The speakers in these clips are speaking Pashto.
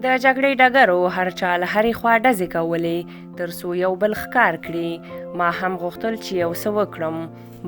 د جګړې ډګر و، هر چا له هرې خوا ډزې کولې تر څو یو بل ښکار کړي. ما هم غوښتل چې یو څه وکړم.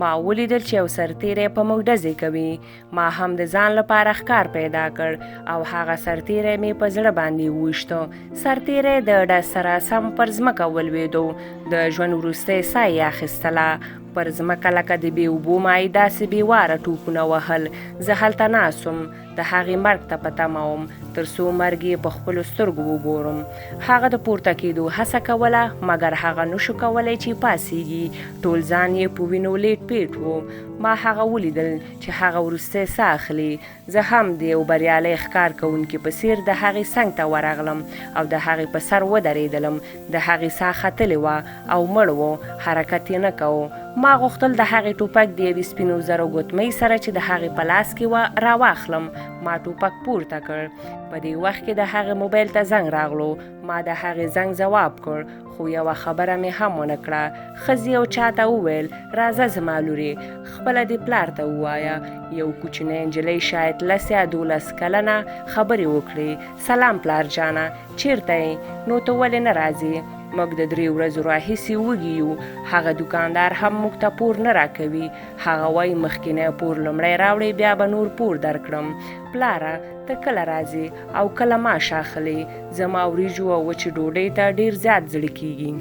ما ولیدل چې یو سرتیری په موږ ډزې کوي. ما هم د ځان لپاره ښکار پیدا کړ او هغه سرتیری مې په زړه باندې وویشته. سرتیری د ډز سره سم پر ځمکه ولوېدو، د ژوند وروستۍ ساه یې اخیستله. پر ځمکه لکه د بې اوبو ماهي داسې بې واره ټوپونه وهل. زه هلته ناست وم، د هغې مرګ ته په تمه وم، تر څو مرګ یې په خپلو سترګو وګورم. هغه د پورته کېدو هڅه کوله، مګر هغه نشو کولی چې پاڅېږي. ټول ځان یې په وینو لیټ پیټ و. ما هغه ولیدل چې هغه وروستی ساه اخلي. زه هم د یو بریالی ښکار کوونکي په څېر د هغې څنګ ته ورغلم او د هغې په سر ودرېدلم. د هغې ساه ختلې وه او مړ و، حرکت یې نه کاوه. ما غوښتل د هغې ټوپک د یوې سپینو زرو ګوتمۍ سره چې د هغې په لاس کې وه راواخلم. ما ټوپک پورته کړ. په دې وخت کې د هغې موبایل ته زنګ راغلو. ما د هغې زنګ ځواب کړ، خو یوه خبره مې هم ونه کړه. ښځې یو چاته وویل، راځه زما لورې، خپله دې پلار ته ووایه. یو کوچنی نجلۍ شاید 10 یا 12 کلنه خبرې وکړې، سلام پلار جانه، چیرته یې؟ نو ته ولې نه راځې؟ موږ د 3 ورځو راهیسې وږي یو. هغه دوکاندار هم موږ ته پور نه راکوي. هغه وایي مخکینی پور لومړی راوړې، بیا به نور پور درکړم. پلاره ته کله راځې او کله معاش اخلې؟ زما وریجو او وچې ډوډۍ ته ډېر زیات زړه کیږي.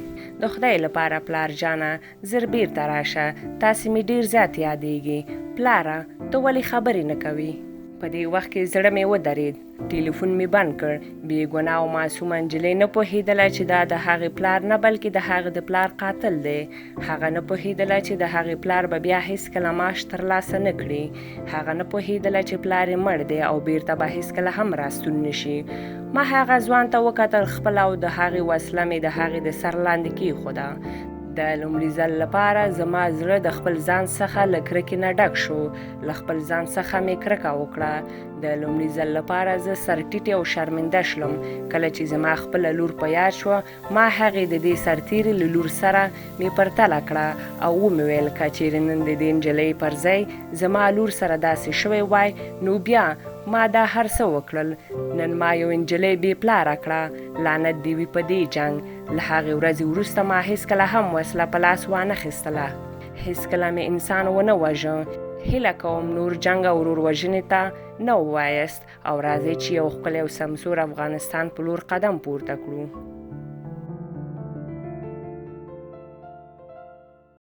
د خدای لپاره پلار جانه زر بیرته راشه، تاسې مې ډېر زیات یادېږي. پلاره ته ولې خبرې نه کوې؟ په دې وخت کې زړه مې ودرېد. ټلیفون مې بند کړ. بې ګناه او معصومه نجلۍ نه پوهېدله چې دا د هغې پلار نه بلکې د هغې د پلار قاتل دی. هغه نه پوهېدله چې د هغې پلار به بیا هیڅکله معاش ترلاسه نه کړي. هغه نه پوهېدله چې پلار یې مړ دی او بیرته به هیڅکله هم راستون نشي. ما هغه ځوان ته وکتل، خپله او د هغې وسله مې د هغې د سر لاندې کېښوده. د لومړي ځل لپاره زما زړه د خپل ځان څخه له کرکې نه ډک شو. له خپل ځان څخه مې کرکه وکړه. د لومړي ځل لپاره زه سرټیټې او شرمنده شلم. کله چې زما خپله لور په یاد شوه، ما هغې د دې سرتیري له لور سره مې پرتله کړه او ومې ویل، که چیرې نن د دې نجلۍ پر ځای زما لور سره داسې شوی وای، نو بیا ما دا هر څه وکړل. نن ما یو نجلۍ بې پلاره کړه. لعنت دې وي په دې جنګ. له هغې ورځې وروسته ما هیڅکله هم وسله په لاس وانه خیستله. هیڅکله مې انسان ونه وژه. هیله کوم نور جنګ او ورور وژنې ته نه ووایاست او راځئ چې یو ښکلی او سمسور افغانستان په لور قدم پورته کړو.